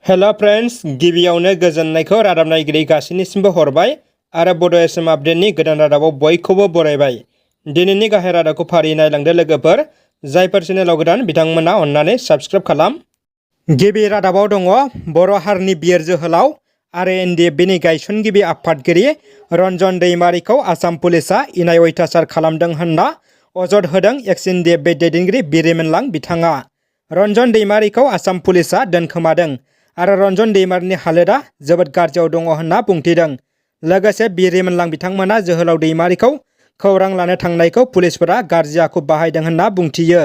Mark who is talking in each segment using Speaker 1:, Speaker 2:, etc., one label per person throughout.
Speaker 1: हेल' friends, गिबियावनो गोजोननायखौ रादाब नायगिरि गासैनिसिमबो हरबाय आरो बड' एसएम आपडेटनि गोदान रादाबाव बयखौबो बरायबाय। दिनैनि गाहाय रादाबखौ फारियै नायलांदो लोगोफोर। जायफोर चेनेलाव गोदान बिथांमोना अन्नानै साबस्क्राइब खालाम। गिबि रादाबाव दङ बर' हारिनि बिर जोहोलाव आरो एनडिएफबिनि गायसनगिरि आफादगिरि रन्जन दैमारिखौ आसाम पुलिसआ इनाय अयथासार खालामदों होनना अजद होदों एक्स एनडिएफबि दैदेनगिरि बिरेमोनलां बिथाङा। रन्जन दैमारिखौ आसाम पुलिसआ दोनखोमादों आरो रन्जन दैमारिनि हालोदा जोबोद गाज्रियाव दङ होनना बुंथिदों। लोगोसे बिरेमोनलां बिथांमोना जोहोलाव दैमारिखौ खौरां लानो थांनायखौ पुलिसफोरा गाज्रि आखु बाहायदों होनना बुंथियो।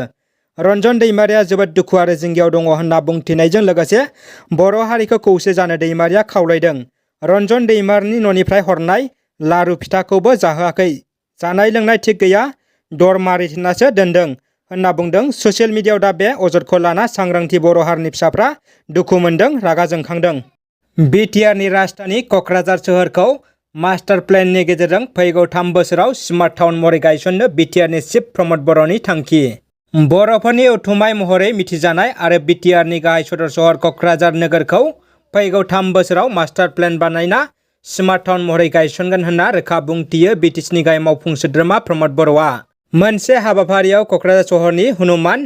Speaker 1: रन्जन दैमारिया जोबोद दुखु आरो जिंगायाव दङ होनना बुंथिनायजों लोगोसे बर' हारिखौ खौसे जानो दैमारिया खावलायदों। रन्जन दैमारिनि न'निफ्राय हरनाय लारु फिथाखौबो जाहोआखै, जानाय लोंनाय थिग गैया, दर मारिथेनासो दोनदों होनना बुंदों। ससियेल मिडियायाव दा बे अजदखौ लाना सांग्रांथि बर' हारिनि फिसाफ्रा दुखु मोनदों, रागा जोंखांदों। बिटिआरनि राजधानि क'क्राझार सोहोरखौ मास्टार प्लेननि गेजेरजों फैगौ 3 बोसोराव स्मार्ट टाउन महरै गायसननो बिटिआरनि चिफ प्रमद बर'नि थांखि। बर'फोरनि उथुमाय महरै मिथिजानाय आरो बिटिआरनि गाहाय सदर सहर क'क्राझार नोगोरखौ फैगौ 3 बोसोराव मास्टार प्लेन बानायना स्मार्ट टाउन महरै गायसनगोन होनना रोखा बुंथियो बिटिसिनि गाहाय मावफुं सोद्रोमा प्रमद बर'आ। मोनसे हाबाफारियाव क'क्राझार सहरनि हनुमान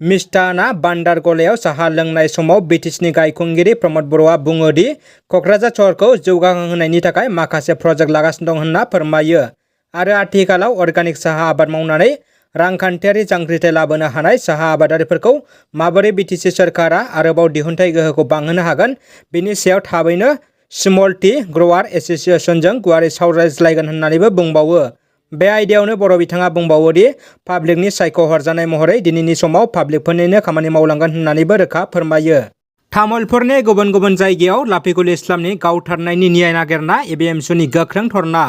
Speaker 1: मिष्टाना बान्डार गलायाव साहा लोंनाय समाव बिटिसिनि गाहाय खुंगिरि प्रमद बर'आ बुङो दि क'क्राझार सहरखौ जौगाहोनायनि थाखाय माखासे प्रजेक्ट लागासिनो दं होनना फोरमायो आरो आथिखालाव अर्गानिक साहा आबाद मावनानै रांखान्थियारि जांख्रिथाय लाबोनो हानाय साहा आबादारिफोरखौ माबोरै बिटिसि सोरखारा आरोबाव दिहुनथाइ गोहोखौ बांहोनो हागोन बेनि सायाव थाबैनो स्मल टी ग्र'वार एस'सिएशनजों गुवारै सावरायज्लायगोन होननानैबो बुंबावो। बे आयदायावनो बर' बिथाङा बुंबावो दि पाब्लिकनि सायख'हरजानाय महरै दिनैनि समाव पाब्लिकफोरनिनो खामानि मावलांगोन होननानैबो रोखा फोरमायो। तामुलपुरनि गुबुन गुबुन जायगायाव लाफिकुल इस्लामनि गावथारनायनि न्याय नागिरना एबिएमसुनि गोख्रों धरना।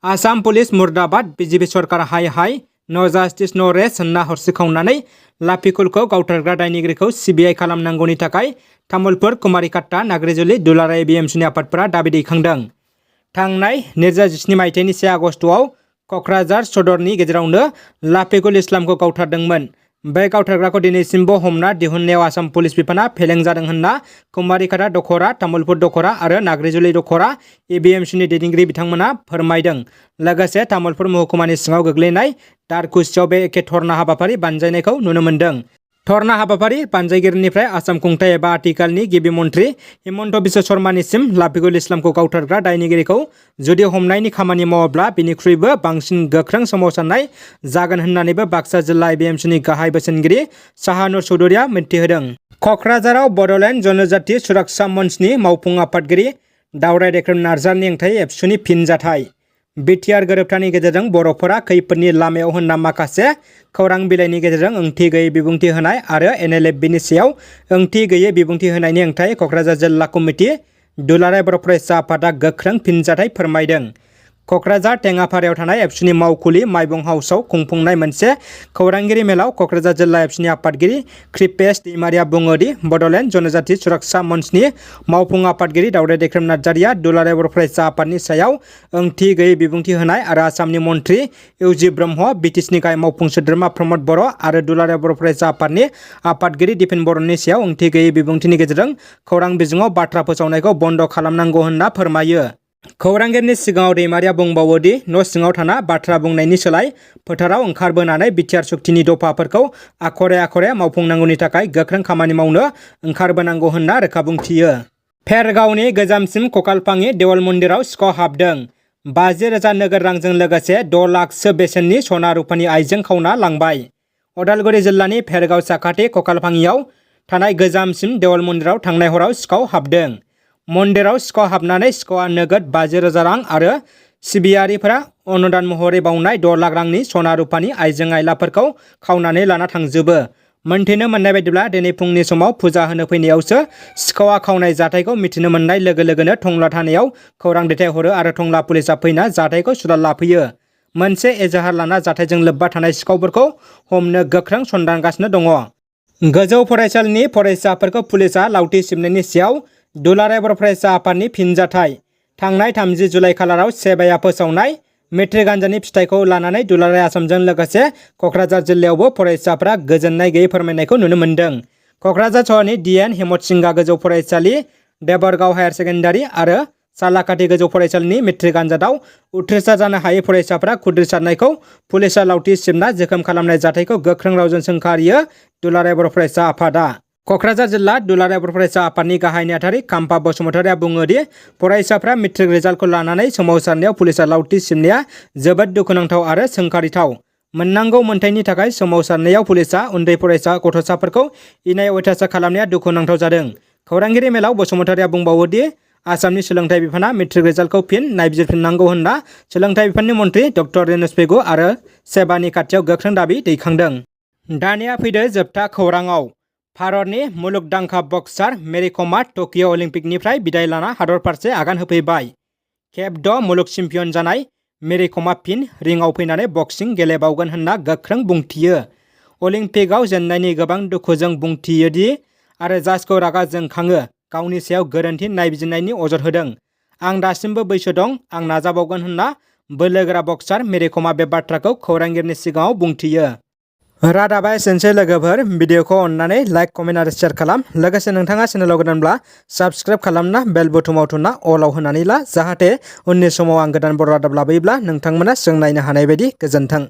Speaker 1: आसाम पुलिस मुर्दाबाद, बिजेपि सरकार हाय हाय, नो जास्टिस नो रेस्ट होनना हरसिखावनानै लाफिकुलखौ गावथारग्रा दायनिगिरिखौ सिबिआइ खालामनांगौनि थाखाय तामुलपुर, कुमारीकाटा, नाग्रिजुलि, दुलाराय एबिएमसुनि आफादफोरा दाबि दैखांदों। थांनाय 2017 मायथाइनि 1 आगस्टआव क'क्राझार सदरनि गेजेरावनो लाफिकुल इस्लामखौ गावथारदोंमोन। बे गावथारग्राखौ दिनैसिमबो हमना दिहुननायाव आसाम पुलिस बिफाना फेलें जादों होनना कुमारीकाटा दखरा, तामुलपुर दखरा आरो नाग्रिजुलि दखरा एबिएमसुनि दैदेनगिरि बिथांमोना फोरमायदों। लोगोसे तामुलपुर महकुमानि सिङाव गोग्लैनाय दारकुसियाव बे एखे धरना हाबाफारि बानजायनायखौ नुनो मोन्दों। धरना हाबाफारि बानजायगिरिनिफ्राय आसाम खुंथाइ एबा आथिखालनि गिबि मन्थ्रि हिमन्त बिश्व शर्मानिसिम लाफिकुल इस्लामखौ गावथारग्रा दायनिगिरिखौ जुदि हमनायनि खामानि मावाब्ला बिनिख्रुइबो बांसिन गोख्रों सोमावसारनाय जागोन होननानैबो बाक्सा जिल्ला एबिएमसुनि गाहाय बोसोनगिरि साहानुर चौधुरिया मिथिहोदों। क'क्राझाराव बड'लेण्ड जनजाति सुरक्षा मन्चनि मावफुं आफादगिरि दावराय देख्रेम नार्जारिनि हेंथायै एबसुनि फिनजाथाइ। बिटिआर गोरोबथानि गेजेरजों बर'फोरा खैफोदनि लामायाव होनना माखासे खौरां बिलाइनि गेजेरजों ओंथि गैयै बिबुंथि होनाय आरो एनएलएफबिनि सायाव ओंथि गैयै बिबुंथि होनायनि हेंथायै क'क्राझार जिल्ला कमिटि दुलाराय बर' फरायसा आफादा गोख्रों फिनजाथाइ फोरमायदों। क'क्राझार टेङापारायाव थानाय एबसुनि मावखुलि माइबं हाउसआव खुंफुंनाय मोनसे खौरांगिरि मेलाव क'क्राझार जिल्ला एबसुनि आफादगिरि कृपेश दैमारिया बुङो दि बड'लेण्ड जनजाति सुरक्षा मन्चनि मावफुं आफादगिरि दावराय देख्रेम नार्जारिया दुलाराय बर' फरायसा आफादनि सायाव ओंथि गैयै बिबुंथि होनाय आरो आसामनि मन्थ्रि इउजि ब्रह्म, बिटिसिनि गाहाय मावफुं सोद्रोमा प्रमद बर' आरो दुलाराय बर' फरायसा आफादनि आफादगिरि दिपेन बर'नि सायाव ओंथि गैयै बिबुंथिनि गेजेरजों खौरां बिजोङाव बाथ्रा फोसावनायखौ बन्द' खालामनांगौ होनना फोरमायो। खौरांगिरिनि सिगाङाव दैमारिया बुंबावो दि न' सिङाव थाना बाथ्रा बुंनायनि सोलाय फोथाराव ओंखारबोनानै बिटिआर सुक्तिनि दफाफोरखौ आखरे आखरे मावफुंनांगौनि थाखाय गोख्रों खामानि मावनो ओंखारबोनांगौ होनना रोखा बुंथियो। फेरगावनि गोजामसिन ककालपाङि देवल मन्दिराव सिखाव हाबदों। 50,000 नोगोर रांजों लोगोसे 6 लाखसो बेसेननि सना रुपानि आइजें खावना लांबाय। उदालगुरि जिल्लानि फेरगाव साखाथि ककालपाङियाव थानाय गोजामसिन देवल मन्दिराव थांनाय हराव सिखाव हाबदों। मन्दिराव सिखाव हाबनानै सिखावआ नोगोद 50,000 रां आरो सिबियारिफोरा अनुदान महरै बावनाय 6 लाख रांनि सना रुपानि आइजें आइलाफोरखौ खावनानै लाना थांजोबो। मोनथिनो मोननाय बायदिब्ला दिनै फुंनि समाव फुजा होनो फैनायावसो सिखावआ खावनाय जाथायखौ मिथिनो मोननाय लोगो लोगोनो टंला थानायाव खौरां दैथायहरो आरो टंला पुलिसआ फैना जाथायखौ सुलाद लाफैयो। मोनसे एजाहार लाना जाथायजों लोब्बा थानाय सिखावफोरखौ हमनो गोख्रों सन्धानगासिनो दङ। गोजौ फरायसालिनि फरायसाफोरखौ पुलिसआ लावथि सिबनायनि सायाव दुलाराय बर' फरायसा आफादनि फिनजाथाइ। थांनाय 30 जुलाइ खालाराव सेबाया फोसावनाय मेट्रिक आनजादनि फिथाइखौ लानानै दुलाराय आसामजों लोगोसे क'क्राझार जिल्लायावबो फरायसाफोरा गोजोननाय गैयै फोरमायनायखौ नुनो मोन्दों। क'क्राझार सहरनि DN हेमत सिंगा गोजौ फरायसालि, देबरगाव हायार सेकेन्डारि आरो सालाकाथि गोजौ फरायसालिनि मेट्रिक आनजादाव उथ्रिसार जानो हायै फरायसाफोरा खुद्रिसारनायखौ पुलिसा लावथि सिबना जोखोम खालामनाय जाथायखौ गोख्रों रावजों सोंखारियो दुलाराय बर' फरायसा आफादा। क'क्राझार जिल्ला दुलाराय बर' फरायसा आफादनि गाहाय नेहाथारि काम्फा बसुमतारिया बुङो दि फरायसाफ्रा मेट्रिक रिजाल्टखौ लानानै सोमावसारनायाव पुलिसा लावथि सिबनाया जोबोद दुखुनांथाव आरो सोंखारिथाव। मोननांगौ मोनथायनि थाखाय सोमावसारनायाव पुलिसा उन्दै फरायसा गथ'साफोरखौ इनाय अयथासार खालामनाया दुखुनांथाव जादों। खौरांगिरि मेलाव बसुमतारिया बुंबावो दि आसामनि सोलोंथाइ बिफाना मेट्रिक रिजाल्टखौ फिन नायबिजिरफिननांगौ होनना सोलोंथाइ बिफाननि मन्थ्रि डक्टर रेनुस पेगु आरो सेबानि खाथियाव गोख्रों दाबि दैखांदों। दानिया फैदो जोबथा खौराङाव। भारतनि मुलुगदांखा बक्सार मेरी कमआ टकिय' अलिम्पिकनिफ्राय बिदाय लाना हादर फारसे आगान होफैबाय। खेब 6 मुलुग चेम्पियन जानाय मेरी कमआ फिन रिंआव फैनानै बक्सिं गेलेबावगोन होनना गोख्रों बुंथियो। अलिम्पिकआव जेननायनि गोबां दुखुजों बुंथियोदि आरो जाजखौ रागा जोंखाङो गावनि सायाव गोरोन्थि नायबिजिरनायनि अजद होदों। आं दासिमबो बैसो दं, आं नाजाबावगोन होनना बोलोगोरा बक्सार मेरी कमआ बे बाथ्राखौ खौरांगिरिनि सिगाङाव बुंथियो। रादाबा एसेनोसै लोगोफोर, भिडिअखौ अननानै लाइक, कमेन्ट आरो शेयार खालाम। लोगोसे नोंथाङा चेनेलाव गोदानब्ला साबस्क्राइब खालामना बेल बुथुमाव थुना अलाव होनानै ला, जाहाथे उननि समाव आं गोदान बर' रादाब लाबोयोब्ला नोंथांमोना जों नायनो हानाय बायदि। गोजोन्थों।